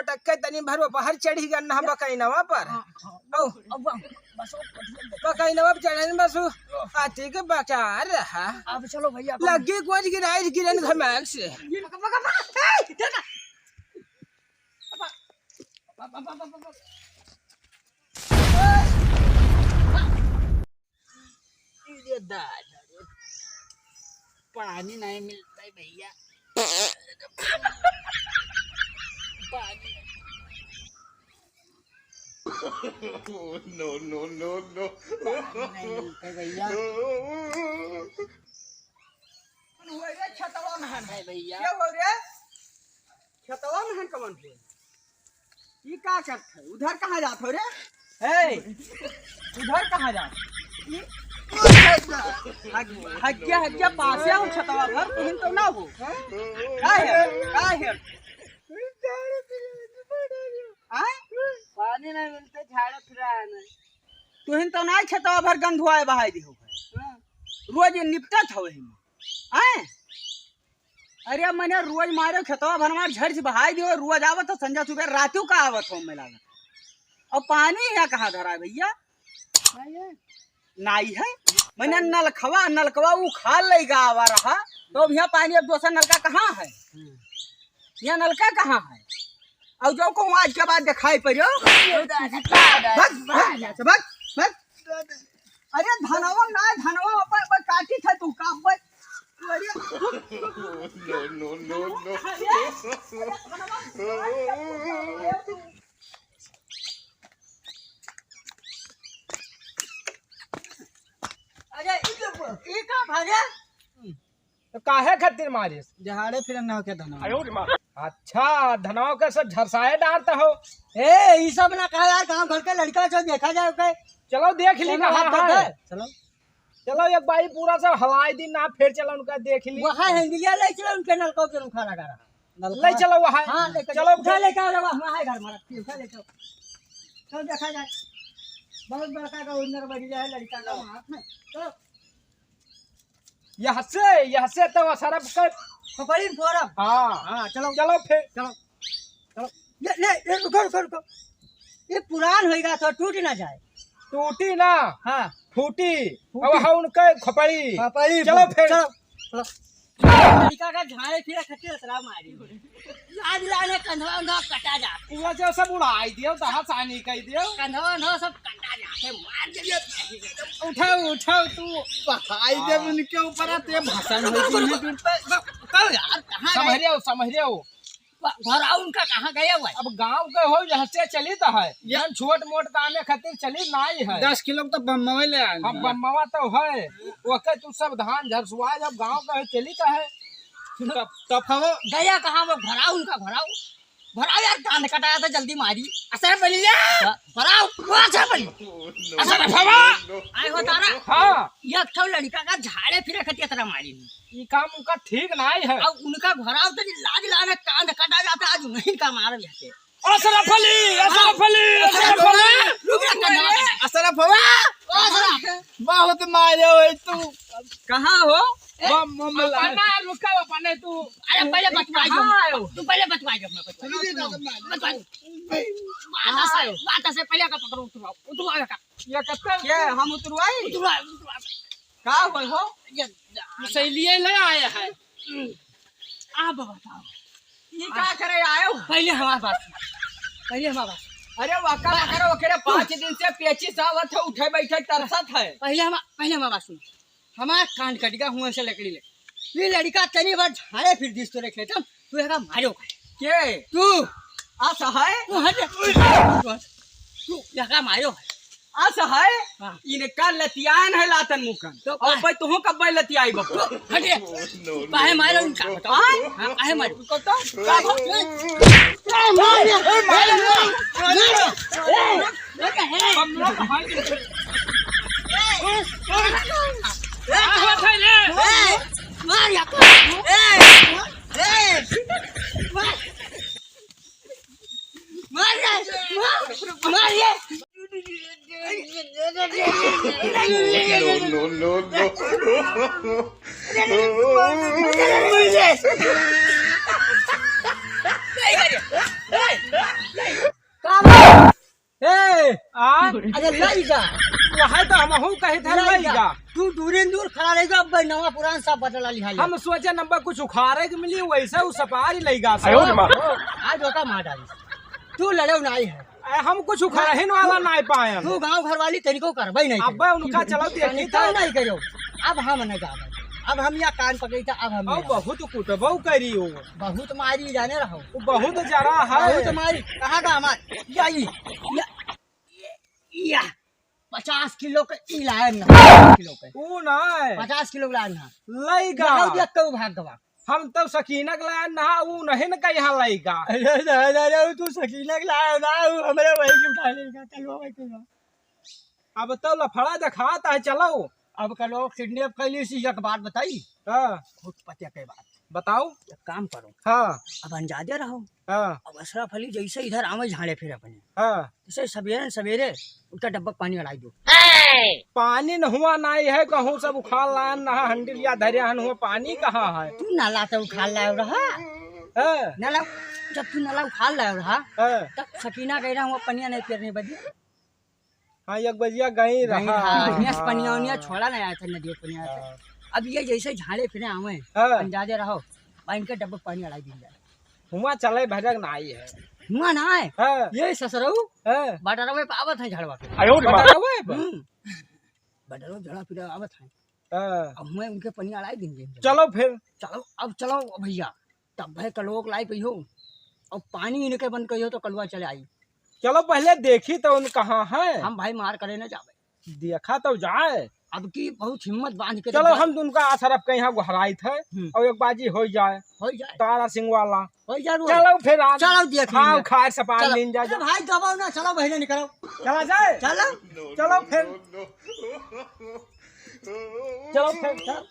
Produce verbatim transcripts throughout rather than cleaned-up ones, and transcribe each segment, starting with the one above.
तक के तनी भर वो बाहर चढ़ी गन ना बकैनवा पर। हाँ, हाँ। औ। अब बस वो बढ़िया। बकैनवा पर चढ़न बस वो हाथी के बकार रहा। अब चलो भैया, अब लग्गी गोज गिराई गिरन घमाक से। ये पकड़, पकड़, पकड़। ए, देखा। ये दादा रे, पानी नहीं मिलता है भैया। पानी। No, no, no, no। पानी नहीं मिलता है भैया। कौन हुआ रे छतवा में है? है भैया। क्या हुआ रे? खेतवा में हन कवन हो? ई का करत है? उधर कहाँ जात हो रे? हे, उधर कहाँ जात? ई हग-, हग्या, हग्या पासे हो छतवा भर, तुहिन तो ना हो। हैं? का है? का है? आय? पानी नहीं मिलते, झाड़ा फिरा है नहीं। तुहिन तो ना खेतवा भर गंधुआए बहाई दी हो। हाँ। रोज ये निपटत हो एहिमे। आय? अरे, मने रोज मारे खेतवा भर मार झड़ से बहाई दियो, रोज आवत हो, संझा सुबह रातू का आवत हो, मैं लागत। अब पानी यहाँ कहाँ धरा है भैया? नाई है। नाई है। मने नलखवा, नलखवा उ खाल लइगा आवा रहा, तो अब यहाँ पानी अब दोसर नलका कहाँ है? हम्म। यहाँ नलका कहाँ है? और जो को आज के बाद दिखाई पड़ो, अरे दादा, दादा, भग, भग, दादा। यहाँ से भग, भग। अरे धनवा ना, धनवा अपन, अपन काटी था तू का, अपन, अरे, No, no, no, no। अरे, अरे, धनवा, अरे, ई का भागे? तो काहे खातिर मारिस? जहाड़े फिरन ना होके धनवा। अच्छा, धनवा के सब झरसाए डारता हो। ए, ई सब ना कहा यार, गांव घर के लड़का जो देखा जाए ओके। चलो देख ली कौनो कहाँ हाथ है। है? चलो। चलो एक बारी पूरा सब हवाई दिन ना, फिर चलो उनका देख ली। वहाँ हैंडिया ले चलो, उनके नलकों के उठा लगा रहा। नलका। ले चलो वहाँ। हाँ, ले चलो। चलो उठा फिर। लेके आओ, वहाँ है घर में रखती है, उठा ले चलो। चलो देखा जाए। बहुत बड़का का उन्नर बढ़ गया है लड़का का हाथ में। चलो। यहाँ से, यहाँ से तो सरफ कर। खोपड़ी में फोरम। हाँ। हाँ, चलो। चलो फिर। चलो। चलो। ले, ले, ले, रुको, रुको, रुको। ये पुरान होइगा तो टूट ना जाए। टूटी ना। हाँ। फूटी। फूटी। अब हाँ उनका खोपड़ी। खोपड़ी चलो फूटी। फिर। चलो। चलो। लड़का का झाड़े फिरे खट्टे असरा मारी। लाज लाने कंधवा उंधवा कटा जा। पूरा जो सब उड़ाई दियो, दहा सानी कह दियो। कंधवा उंधवा सब कटा जाते, मार दियो। उठाओ, उठाओ तू। भाई जब उनके ऊपर आते हैं, भाषण हो गई है, दूर पे। कहो यार, कहाँ गए? समहरियो, समहरियो। वा-, घराऊ उनका कहाँ गया हुआ है? अब गाँव के हो, यहाँ से चलित है। या- हम छोट मोट कामे खातिर चलित नाई है। दस किलो तो बम्मवे ले आए हम हैं। बम्मवा तो है, ओके तू सब धान झरसुआ, जब गाँव का है, चलित है। तब, तब हो। गया कहाँ वो घराऊ उनका, घराऊ? घराऊ यार, कान कटाया था, जल्दी मारी। असर बलिया। हाँ। घराऊ, वो असर बलिया। असर भवा। आए हो तारा? हाँ। एक ठो लड़का का झाड़े फिरे खतिया तरह मारी। ई काम उनका ठीक नाई है। अब उनका घराव तो लाज लाने कांध कटा जाता, आज नहीं का मार जाते। अशरफ अली, अशरफ अली, अशरफ अली। रुक जा, कंधवा का। अशरफ हवा। ओ अशरफ। बहुत मारे हो तू। कहाँ हो? ए, बम, बम ला। अपना रुका, अपने तू। अरे पहले बतवा दो। कहाँ आयो? तू पहले बतवा दो, मैं बतवा दो। बतवा दो। बात ऐसा है, बात ऐसा है, पहले का पकड़ो, उतरवाओ, उतरवाओ का। ये कत्ते? क्या हम उतरवाई? उतरवाओ, उतरवाओ। का होय हो? ये तू सहेलिये ले आया है। आप बताओ। ई का करे आयो? पहले हमार बात सुन। पहले हमार बात सुन। अरे वका वका रे, ओकरे पाँच दिन से पेचिस आवत है, उठे बैठे तरसत है। पहले हम, पहले हमार बात सुन। हमार कान कटिगा हुआ से लकड़ी ले। ये लड़का तनी बार झाड़े फिर दिस तो देख लेता, तू एका मारो। के? तू। आ सहाय? तू हट। तू एका मारो। आ सहाय? हाँ। इनका लतियान है लातन मुकन। तो और का? भाई तुहू कब्बे लतियाई बप्पा। तू हट। काहे मारो इनका? बताओ। हाँ? हाँ, काहे मारो? को तो? का हो? ए, मार, ए, मार, मार, मार। हम लोग भाई। ए, मार या। ए, ए, मार। मार रे, मार, मार रे। No, no, no, no। आ? अरे लइगा। वह तो हमहू कहे थे लइगा। लइगा। तू दूरे दूर खड़ा रहेगा, अब नवा पुरान सब बदला लिहा ले। हम सोचे नंबर कुछ उखाड़े के मिली, वैसे उ सपारी लइगा से। आयो रे माँ। हो, आज ओका मार डाली। तू लड़े नाई है। ए, हम कुछ उखाड़हिन वाला नाई पाए। तू गाँव घर वाली तरीको करबे नहीं अब करे। उनका चलो देखी तनिको तो। नहीं करो। अब हम नहीं जाबे। अब हम या कान पकड़ी था, अब हम अब नहीं बहुत कुटबो करी हो। बहुत मारी जाने रहो। वो बहुत जरा है। बहुत मारी। कहाँ का हमार? या ई, या, या, पचास किलो के ई लायन ना, पचास किलो के। ऊ ना है। पचास किलो के लायन ना। लइगा। लहौ दिया कऊ भाग गवा। हम तो सकीना के लायन ना, ऊ नहीं न कहिया लइगा। अरे दादा रे, तू सकीना के लायन ना, ऊ हमरे वही के उठा लेगा, चलो भाई तू ना। अब तो लफड़ा देखात है, चलो। अब कलो किडनैप कैली सी, एक बात बताई। हाँ। बहुत पतिया के बात। बताओ। एक काम करो। हाँ। अब अनजादे रहो। हाँ। अब अशरफ अली जैसे इधर आवे झाड़े फिरे अपने। हाँ। जैसे सवेरे सवेरे उनका डब्बा पानी अड़ाई दो। पानी न हुआ ना है कहूँ सब उखाड़ लान ना हंडिल या धरे हन हुआ पानी कहाँ है? तू नाला तो उखाड़ लायो रहा। हाँ। नाला, जब तू नाला उखाड़ लायो रहा, हाँ। तब सकीना गई रहा हुआ पनिया नहीं पेरने बदी। हाँ, एक बजिया गई गई रहा। रहा। हियाँ से पनिया उनिया छोड़ा नहीं आया था, नदियों पनिया था। हाँ। अब ये जैसे झाड़े फिरे आवे, हाँ। अनजादे रहो, भाई इनके डब्बे पानी अड़ाई दी जाए। हुआ चले भजक ना आई है। हुआ ना है? हाँ। ये ससुरऊ हाँ। बटरवे पे आवत है झाड़वा पे। आयो रे माँ। बटरवे पे? हम्म। बटरवे झाड़ा फिर आवत है। हाँ। अब हुआ उनके पनिया अड़ाई दी जाए। चलो फिर। चलो, अब चलो भैया। तब भाई कलोक लाई पइहो, और पानी इनके बंद कहियो तो कलुआ चले आई। चलो पहले देखी तो उन कहाँ है। हम भाई मार करे न जावे। देखा तो जाए। अब की बहुत हिम्मत बांध के चलो तो हम उनका अशरफ के यहाँ गोहराइत है हम्म। और एक बाजी हो जाए। हो जाए। तारा सिंह वाला। हो जाए वो। चलो फिर आज। चलो देखी हाँ, जाए। खाए सपाट चलो। लीन जाए। अरे भाई दबाओ ना, चलो बहिने निकलो। चला जाए। चलो। चलो फिर। चलो फिर, चल।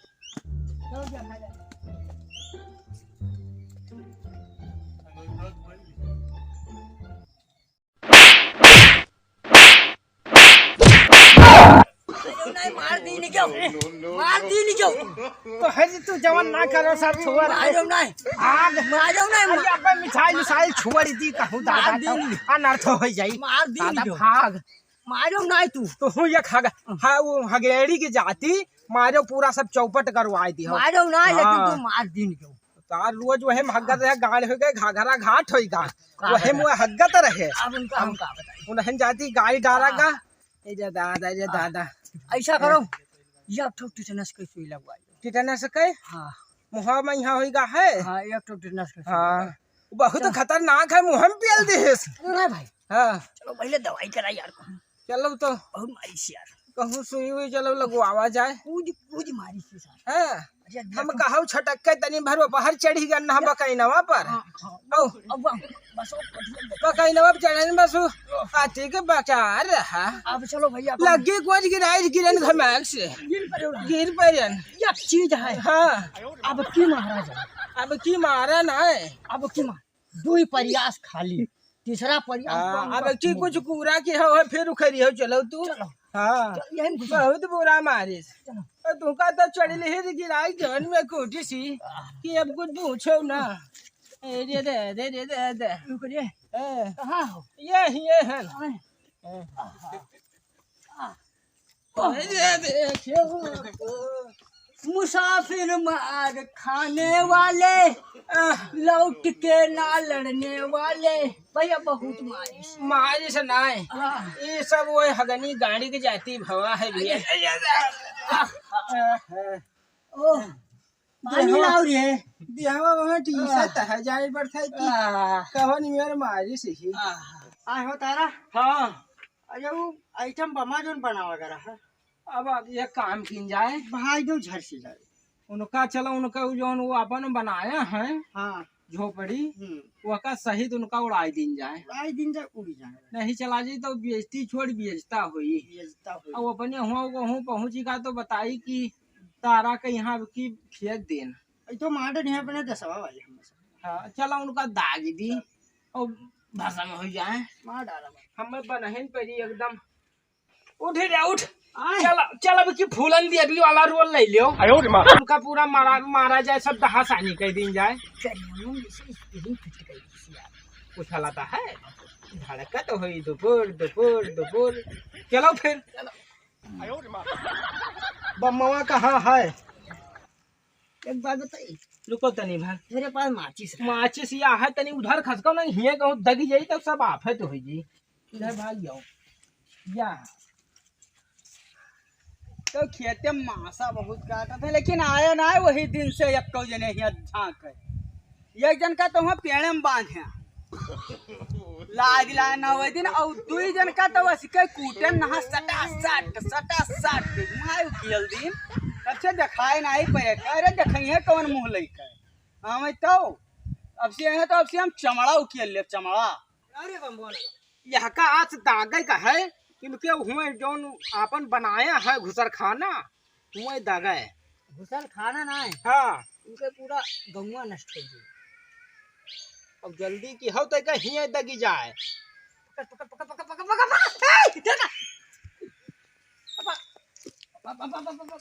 चलो, जा, खा जा। अरे नहीं, मार दी नहीं क्यों? मार दी नहीं क्यों? तो है जी, तू जवन ना करो, सब छुआ रहा है। मारो नहीं। आग। मारो नहीं, अरे, मार। अबे मिठाई, मिठाई छुआ रही थी, कहूँ दादा, मार दी तो नहीं। अनर्थ हो जाई। मार दी दादा, नहीं क्यों? भाग। मारो ना तू। तो हूँ ये खग-, हाँ, वो हगेड़ी की जाति, मारो पूरा सब चौपट करवाई दी हो। मारो ना, लेकिन हाँ। तू मार दीन क्यों? तार रोज वही महगत रहे, गाड़ हो गए, घाघरा घाट होई गा। का वही घाघरा? मुँह हगत रहे। अब उनका हम का बताई? उन्हें जाति गाड़ी डारा गा। हाँ। ए जा दादा, ए जा हाँ। दादा। ऐसा करो, ये एक ठो टिटनस के सुई लगवाई। टिटनस के? हाँ। मुँह में यहाँ होई गा है? हाँ, एक ठो टिटनस के सुई हाँ। लगवाई। बहुत चल। खतरनाक है, मुँह में पेल देस। अरे ना भाई। हाँ। चलो पहले दवाई कराई यार। चलो तो। बहुत मारी से यार। कहूँ सुई हुई, चलो लगवावा जाए। कूद, कूद मारी से सार। हाँ। अरे हम कहूँ छटक के तनी भर वो बाहर चढ़ी गन ना बकैनवा पर। हाँ, हाँ। औ। अब बस वो बकैनवा पर चढ़न बस वो। आ, ठीक है, बचा रहा। अब चलो भैया, अब लग्गी गोज गिराई गिरन घमाक से। गिर पड़े हो। गिर पड़न। एक चीज है। हाँ। अब की महाराज है। अब की मारा ना है। अब की मार। दुई प्रयास खाली, तीसरा प्रयास हाँ, बंद अब कर की दूँ। कुछ कूरा की हो, फिर उखरी हो, चलो तू। चलो। हाँ। चल, यही में घुस। बहुत बुरा मारिस। चलो। और तुमका तो चढ़ ले ही गिराई जान में कोठी सी, आह। कि अब कुछ पूछो ना। ए, रे, रे, रे, रे, रे, रे। रुक रे। ए। कहाँ हो? ये, ये है। आए। ए। आहा। अरे देखियो, मुसाफिर मार खाने वाले, लौट के ना लड़ने वाले। भैया बहुत मारिस। मारिस नाय। हाँ। ये सब वो हगनी गाड़ी के जाति भवा है भैया। अरे, अरे, अरे। ओह, पानी देहवा, लाओ रे। देहवा वहाँ टीसत है, जाए पड़ता है कि आह। कवन मेर मारिस ही। आह। आए हो तारा? हाँ। अरे वो आइटम बमा जोन बनावा करा है। अब, अब ये काम किन जाए। भाई जो झर से जाए। उनका चला, उनका वो जोन वो अपन बनाया है। हाँ। झोपड़ी, हम्म। वका सहित उनका उड़ाई दीन जाए। उड़ाई दीन जाए, उड़ी जाए। नहीं चला जाई तो बेइज्जती छोड़, बेइज्जता होई। बेइज्जता होई। अब अपने हुआ को हूँ पहुँची का तो बताई कि तारा के यहाँ की खेत देन। ई तो माडन है अपने दसवा वाले हम सब। हाँ, चला उनका दागी दी और भसम हो जाए। मार डाला भाई। हमें बनहिन परी एकदम। उठ रे, उठ। आए। चल, चल, अब की फूलन दी अभी वाला रोल ले लियो। आयो रे माँ। उनका पूरा मारा, मारा जाए, सब दहासानी कर दीन जाए। चल, हम इसे स्पेलिंग फिट कर दी यार। कुछ हलाता है? धड़कत होई दुपुर दुपुर दुपुर। चलो फिर। बम्मवा कहाँ है? एक बात बताई। रुको तनी भर। मेरे पास माचिस है। माचिस या है, तनी उधर खसको ना, हिये कहूँ दगी जाई तब सब आफत होई जी। इधर भाग जाओ। या। तो खेते मासा बहुत काटत है, लेकिन आया ना है, वही दिन से एको जने हियाँ झाँक है। एक जन का तो वहाँ पेड़े में बांधे हैं। लाज लाए ना वही दिन, और दुई जन का तो वैसे कई कूटे नहा सटा सट, सटा सट, माय उकियल दिन। तब से देखाए ना ही पड़े, अरे देखइहे कौन मुँह लइके। हाँ, मैं तो, अब से है तो अब से हम चमड़ा उकियल ले, चमड़ा। अरे बम बोल। यह का आस दागे का है, इनके हुए जौन आपन बनाया है घुसर खाना, हुए दागे। घुसर खाना ना है। हाँ। उनके पूरा गौवा नष्ट हो गई। अब जल्दी की हो तो का हिये दगी जाए। पकड़, पकड़, पकड़, पकड़, पकड़, पकड़, पकड़, ए, देखा। अब, अब, अब, अब, अब, अब।